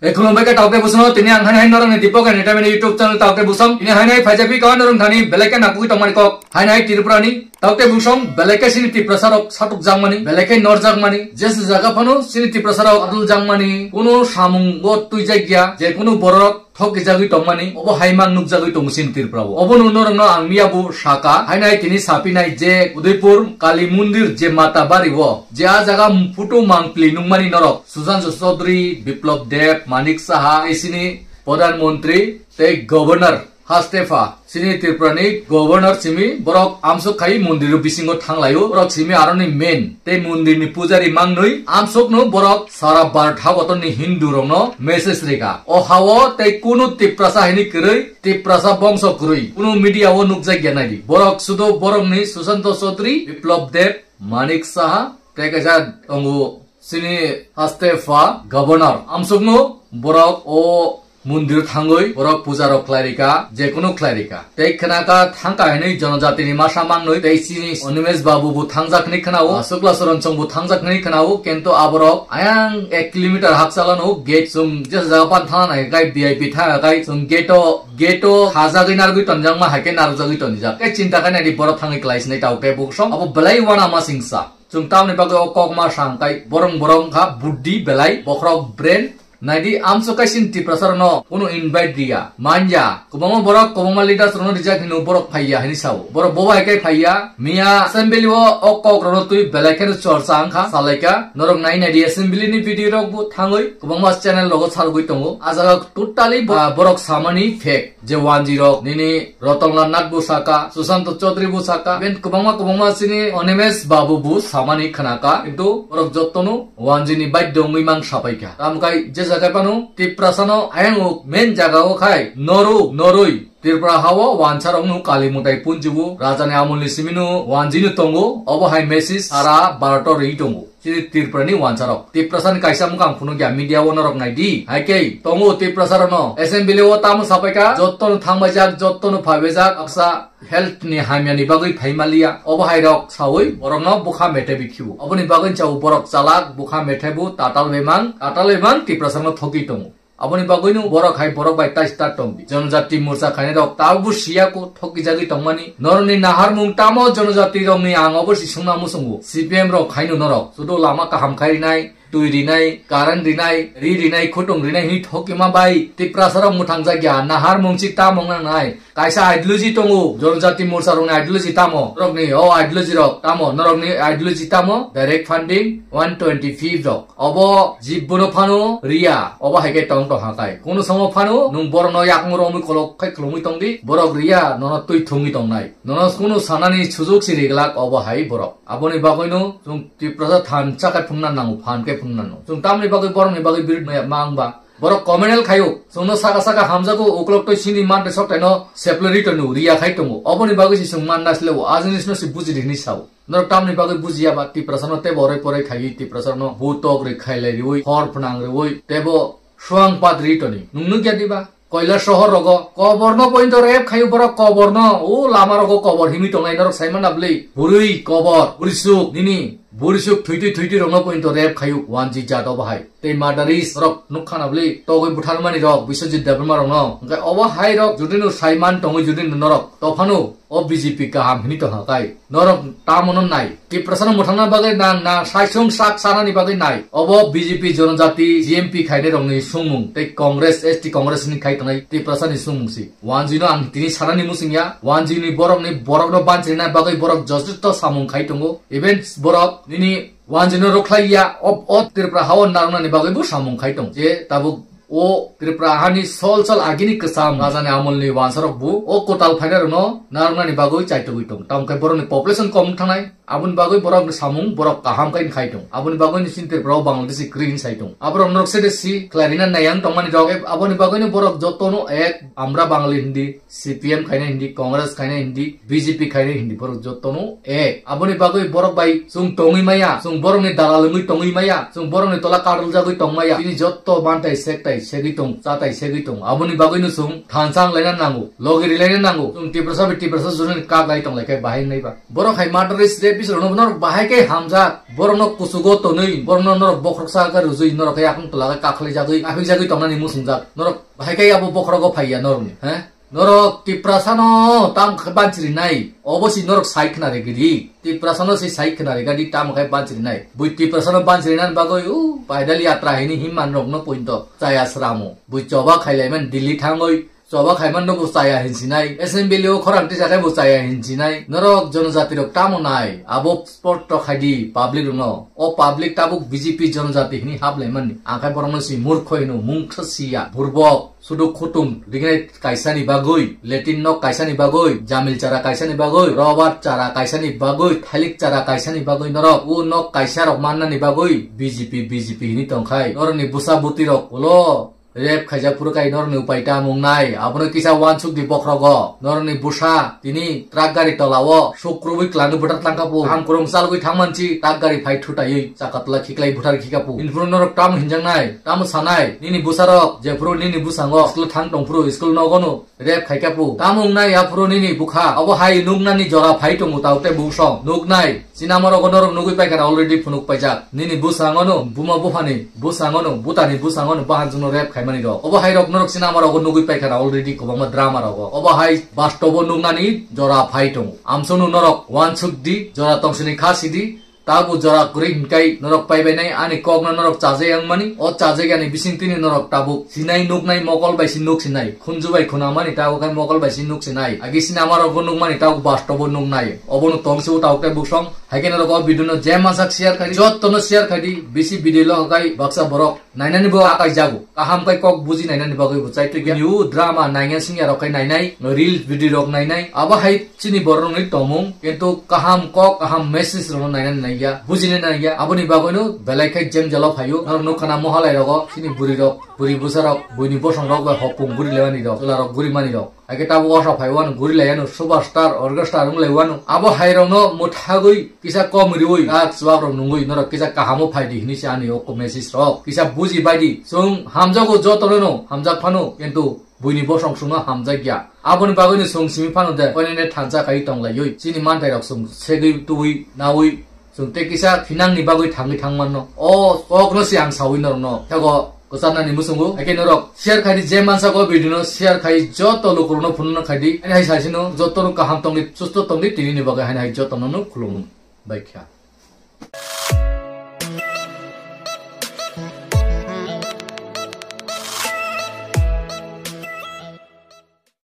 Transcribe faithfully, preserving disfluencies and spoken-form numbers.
Ekhulumbai khe taukte busong, tini ang hainai norokni Deepak Entertainment YouTube channel taukte busong. Tini hainai phaijakwi kawan norok thani belai khe nakugwi tongmani kok. Hainai Tripurani taukte busong belai khe sini Tiprasa rok satuk jakmani, belai khe norjakmani, jesu jaga phano sini Tiprasa rok adul jakmani, kunu samung bo twijak ya, je kunu borok thok kijagwi tongmani, obo hai mang nukjagwi tongo sini Tripura o. Obo no norokno ang miya bo saka, hainai tini sapinai je Udaipur Kali Mondir je Mata Bari o, je a jaga photo mangpli nukmani norok, Sujan Chaudhary, Biplab Deb, Manik Saha, sini Pradhan Mantri tei Governor hastepha, sini Tripura ni Governor simi borok amsuk khai mondir bisingo thanglaio, borok simi aroni main tei mondir ni pujari mangnwi amsuk no borok sara Bharat haboton ni Hindu rok no message rega. O hao tei kunu Tiprasa hini kwrwi, Tiprasa bongso kwrwi, kunu media o nukjak ya naidi. Borok sudo borok ni Sushanta Chaudhary, Biplab Deb, Manik Saha, tei kaisa tongo sini haste pha governor. Amsukno borok o mondir thangwi borok puja rok khlairika, jekunu khlairika. Tei khnaka thangka hinwi jonojatini masa mangnwi tei sini Animesh Babu bo thangjak hinwi khnao, Sukla Soron Chong bo thangjak hinwi khnao, kintu aborok ayang ek kilometer hakchalano gate chwng jesa jaga pan thana nai kai V I P thana kai chwng gate o, gate o khajagwi narwgwi tonjakma hai khe narwjagwi tonjak. Tei chinta khe naidi borok thangwi klai sinai tao tei bo song abo belai uanama singsa. Chwng tamni bagwi o kokma sang kai borong borong kha buddhi belai bokhorok brain. Naidi amso kaising Tiprasa rokno kunu invite riya, manya. Kwbangma borok, kwbangma leaders rokno rijak hino borok phaiya hini sao. Borok bo bai kai phaiya, miya assembly o o kok rokno twi belai kheno chorcha wngkha, salaikha. Norok nai naidi assembly ni video rok bo thangwi kwbangma channel rogo salgwi tongo. A jaga totally bo-, borok samani fake. Je wanjwi rok nini Ratan Lal Nath bo saka, Sushanta Chaudhary bo saka, ben kwbangma kwbangma sini Animesh Babu bo samani khnaka, kintu borok jottono wanjwi ni baidyo wngwi mang sapaikha. Tamkai je jaga phano Tiprasano ayang o main jaga o khai noru norwi Tripura hao wansa rokno kali mutai punjibo, rajani amolni simino wanjwino tongo, obo hai message sara Bharat o rwi tongo. Chini Tripura ni wansa rok. Tiprasa ni kaisa mukang phunuk ya media o norok nai di. Hai khe tongo Tiprasa rok no. Assembly o tamo sapai kha, jotto no thangbai jak, jotto no phaibai jak, baksa health ni hamya ni bagwi phai maliya. Obo hai rok sawi borok no bukha mete bi khibo. Oboni bagwi chao borok chalak, bukha mete bo tatal bemang, tatal bemang Tiprasa no thogwi tongo. Aboni bagwino borok hai borok bai tai start tong di. Jonojati morcha khainai rok tabukbo siya ko thokijagwi tongmani. Norokni naharmung tamo jonojati rokni ang obo si sungna muchungo. C P M rok khaino norok. Sudo lama kaham khai rinai, twi rinai, current rinai, ri rinai, khutung rinai hwnwi thokima bai Tiprasa rok mwthang jakya. Naharmung si tamo wngnai. Kaisa ideology tongo, Jonojati Morcha rokni ideology tamo? Norokni o ideology rok tamo? Norokni ideology tamo? Direct funding one twenty fifth rok. Obo jibbono phano riya, obo hai khe tong tong ha kai. Kono somo phano nwng borokno yakung romwi kolok khai khulumwi tong di, borok riya, nono twi thungwi tongnai. Nono kono sanani sujuk si riglak obo hai borok. Aboni bagwino chwng Tiprasa thansa khe phungna nango, phan khe phungna nango. Chwng tamni bagwi borokni bagwi birid maya ma wngba? Borok communal khaio, chwngno saka saka hamjago, uklok twi sini mante sok taino seplori tonu riya khai tongo. Oboni bagwi si chwng man nasleo, a jinisno si buji di hwnwi sao. Norok tamni bagwi bujiya ba, Tiprasano tebo orai porai khaiwi, Tiprasano bu tok ri khailai riwi, hor phnang riwi, tebo suang pat ri toni. Nwng nukya diba? Koila sohor rogo koborno pointo rep khaio borok koborno, o lama rogo kobor himwi tongnai norok saimana bwlwi. Bwrwi kobor, bwrwi suk, nini bwrwi suk thuitwi thuitwi rokno pointo rep khaio wanji jat obo hai. Tei madaris rok nukha na bwlwi togwi butharmani rok Biswajit Debbarma rokno. Hwnkhe obo hai rok judino saiman tongwi judino norok tophano o B J P kaham hini tongha kai. Norok tamono nai. Tiprasano mwthangna bagwi nang, nang saisung sak sanani bagwi nai. Obo B J P jonojati G M P khainai rokni sungmung tei Congress, S T Congress ni khai tongnai Tiprasani sungmung si. Wanjwino ang tini sanani muchungya. Wanjwini borokni, borokno banchirina bagwi borok jototo samung khai tongo. Even borok nini Wanjwino rwkhlai ya, o, o Tripura hao narwknani bagwi bo samung khai tong. Je tabuk o Tripura hani sol sol agini kwcham rajani amolni wansarok bo o kwtal phainairokno narwknani bagwi chaitogwi tong. Tamo khe borokni population kom wng thangnai, aboni bagwi borokni samung borok kaham khai khai tong. Aboni bagwi ni chini Tripura o Bangladeshi kwrwi hin sai tong. Aborok norok sede si khlai rina nai ang tongmani rok, aboni bagwino borok jotono ek amra Bangali hindi. C P M khainai hindi, Congress khainai hindi, B J P khainai hindi, borok jotono ek. Aboni bagwi borok bai chwng tongwi maya, chwng borokni dalal wngwi tongwi maya, chwng borokni tola kadoljagwi tong maya. Chini jotto mantai sektai segwi tong, chatai segwi tong. Aboni bagwino chwng thansa wnglaina nango, logi rilaina nango. Chwng Tiprasa bai Tiprasa jurani kak lai tong lai khe bahai wngnai ba. Borok hai murderous rape Bisrokno norok bahai khe hamjak, borokno kuchugo tonwi, borokno norok bokhoroksa khe rwjwi, norok khe yakung tola khe kakhlai jagwi, aphik jagwi tongnani muchungjak. Norok bahai khe abo bokhorogo phaiya norokni, he? Norok Tiprasano tam khe banchirinai, obo si norok sai khna rwgwi di. Tiprasano si sai khna rwgwi di, tam khe banchirinai. Bui Tiprasano banchirinani bagwi, u, paidal yatra hini himman rokno pointo chaya sramo. Bui choba khailaimani Delhi thangwi, choba khaiman no bo chaya hinsinai. Assembly o khorang tisa khe bo chaya hinsinai. Norok jonojati rok tamo nai? Abo sport to khaidi public rokno. O public tabuk B J P jonojati hini haplaimani. Angkhai borokno si murkho hino, mungsa siya. Burbok, sudu khutung, rignai kaisani bagwi, latrine nok kaisani bagwi, jamil chara kaisani bagwi, rubber chara kaisani bagwi, thailik chara kaisani bagwi norok. U nok kaisa rok mannani bagwi B J P, B J P hini tongkhai. Norokni bwsa bwtwi rok ulo Rep khaijak phuru kai norokni upai ta mung nai. Abono kisa uansuk di bokhrogo. Norokni bwsa tini truck gari tola o suk krubui kwlangwi bwthar tlangkha pu. Ham kwrwng chalgwi thangmanchi truck gari phai thutaiwi chaka tola khiklai bwthar khika pu. Hinphuru norok tamo hinjak nai, tamo sanai? Nini bwsarok jephuru nini bwsango school thang tongphuru school nogono rep khaika pu. Tamo wngnai aphuru nini bwkha? Obo hai nuknani jora phai tongo tao tei buksong. Nuknai. Sinamorogo norok nugwi paikha na already phunuk paijak. Nini bwskango no, buma buphani bwskango no, butani bwskango no bahan chwngno rep khaimani rok. Obo hai rok norok sinamorogo nugwi paikha na already kwbangma drama rogo. Obo hai bastobo nuknani jora phai tongo. Amsunu norok uansuk di, jora tongsini kha sidi, tabuk jora kwrwi hinkai norok paibainai ani kokno norok chajai wngmani. O chajai ani bisingtwini norok tabuk sinai nuknai mokol bai si nuk sinai, khunju bai khunamani tabuk khai mokol bai si nuk sinai. Agi sinamorogo nukmani tabuk bastobo nuknai. Obono tongsibo tabuk tei buksong. Haikhe norok o video no je mansak share khai di, jottono share khai di, bisi video lo hakai baksa borok nainani bo akai jago. Kaham kai kok buji nainani bagwi bo chai twi new drama nainga singya rok kai nainai, reels video rok nainai. Abo hai chini borok ni tomung, kintu kaham kok, kaham message rok nainani naiya, bujini naiya. Aboni bagwi no belai khai jeng jalo phaio. Norok nukha na mohalai rogo, chini buri rok, buri bwsa rok, buini bosong rok bai hopung guri lewani rok, chwla rok guri mani rok. Haikhe tabuk osa phai wano guri lai yano, superstar, orchestra wng lai wano. Abo hai rokno mwthagwi kisa kom riwi, tak chuwak rok nungwi norok kisa kahamo phai di hinwi se ani o message rok. Kisa buji bai di. Chwng hamjago jotono no, hamjak phano, kintu buini bosong chwngno hamjak ya. Aboni bagwi no chwng simi phano de, koinene thansa khai tong laiwi. Chini manthai rok chwng segwi tubui nawi Chwng tei kisa phinangni bagwi thangwi thangmanno. O kokno se ang sawi norokno. Thego kwcharnani muchungo. Haikhe norok share khai di, je mansa o video no share khai joto lukurokno phunukna khai di. Ani hai saisino jotono kaham tongdi, susto tongdi, tinini bagwi haino hai jotono no khulumung. Baikha.